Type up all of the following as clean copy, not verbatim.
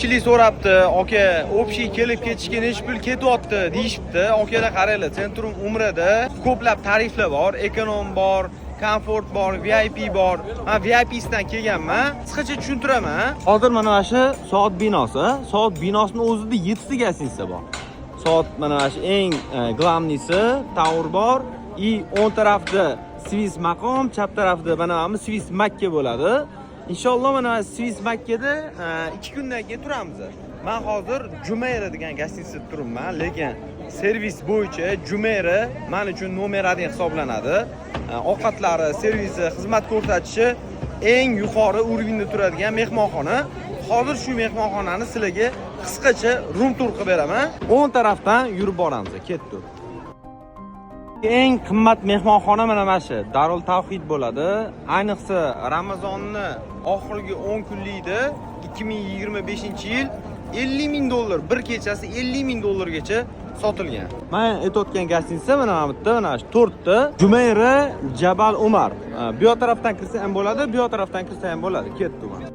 Ko'pchilik so'rabdi, aka, общий kelib ketishga necha pul ketyapti deyishibdi. Akalar, qaranglar, Centrum Umrada ko'plab tariflar bor, эконом bor, комфорт bor, VIP bor. Men VIPsidan kelganman. Qisqacha tushuntiraman. Hozir mana shu soat binosi, soat binosini o'zida 7 ta гостиница bor. Soat mana shu eng главный si Tower bor и o'ng tarafda Swiss Maqom, chap tarafda mana bu Swiss Makka bo'ladi. Inshaalloh, mana Swiss Makkada 2 kundan keyin turamiz. Men hozir Jumeirah degan гостиница da turibman, lekin servis bo'yicha Jumeirah men uchun номер 1 hisoblanadi. Ovqatlari, servisi, xizmat ko'rsatishi eng yuqori уровень da turadigan mehmonxona. Hozir shu mehmonxonani sizlarga qisqacha room tour qilib beraman. O'ng tarafdan yurib boramiz. Ketdik. Eng qimmat mehmonxona mana shu Darul Tavhid bo'ladi. Ayniqsa Ramazonni oxirgi 10 kunlikda 2025-yil 50 ming dollar, bir kechasi 50 ming dollargacha sotilgan. Men aytayotgan гостиница mana bu yerda, mana shu to'rtta Jumeirah Jabal Umar. Bu yoq tarafdan kirsa ham bo'ladi, bu yoq tarafdan kirsa ham bo'ladi. Ketdik mana.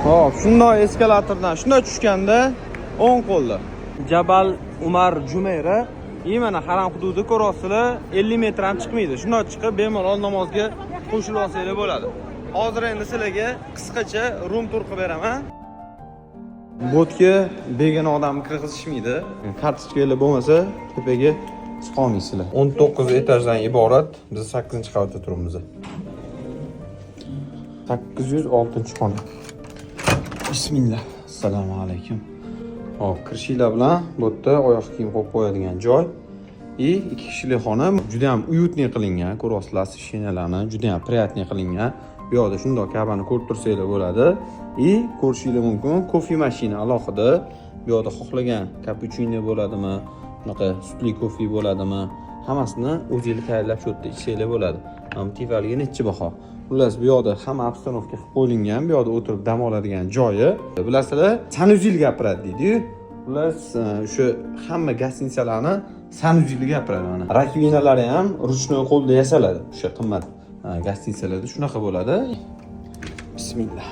Hop, shundoq eskalatordan shunday tushganda o'ng qo'lda Jabal Umar Jumeirah. И mana haram hududi ko'ryapsizlar, 50 metr ham chiqmaydi. Shunday chiqib bemalol namozga qo'shilib olsanglar bo'ladi. Hozir endi sizlarga qisqacha room tour qilib beraman. Botga begona odamni kirgizishmaydi. Kartochkalar bo'lmasa tepaga chiqa olmaysizlar. 19 etajdan iborat. Biz 8-qavatda turibmiz. 806-xona. Bismillah. Assalomu alaykum. Hop, kirishinglar bilan bu yerda oyoq kiyim qo'yib qo'yadigan joy. И ikki kishilik xona juda ham уютный qilingan. Ko'ryapsizlar, освещения larni juda ham приятный qilingan. Bu yoqda shundoq Kabani ko'rib tursanglar bo'ladi. И ko'rishinglar mumkin, kofe mashina alohida. Bu yoqda xohlagan kapuchino bo'ladimi, shunaqa sutli kofe bo'ladimi, hammasini o'zinglar tayyorlab shu yerda ichsanglar bo'ladi. Mana bu tefalga nechi baho? Xullas, bu yoqda hamma обстановка qilib qo'yilgan, bu yoqda o'tirib dam oladigan joyi. Bilasizlar, санузел gapiradi deydi-yu. Xullas, o'sha hamma гостиница larni санузел i gapiradi mana. Раковина lari ham ручной qo'lda yasaladi. O'sha qimmat гостиница larda shunaqa bo'ladi. Bismillah.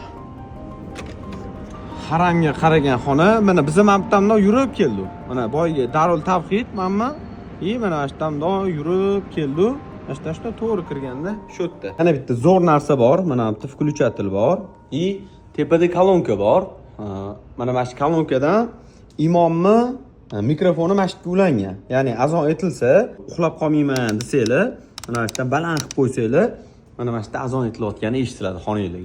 Haramga qaragan xona. Mana biz ham bu yerdan yurib keldik. Mana boyagi Darul Tavhid manmi? И mana shu yerdan yurib keldik. Mana shu yerdan to'g'ri kirganda shu yerda. Yana bitta zo'r narsa bor. Mana bu yerda включатель bor. И tepada kolonka bor. Mana shu kolonkadan imomni mikrofoni mana shu yerga ulangan. Ya'ni azon aytilsa, uxlab qolmayman desanglar, mana shu yerdan baland qilib qo'ysanglar, mana shu yerda azon aytilayotgani eshitiladi xonanglarga.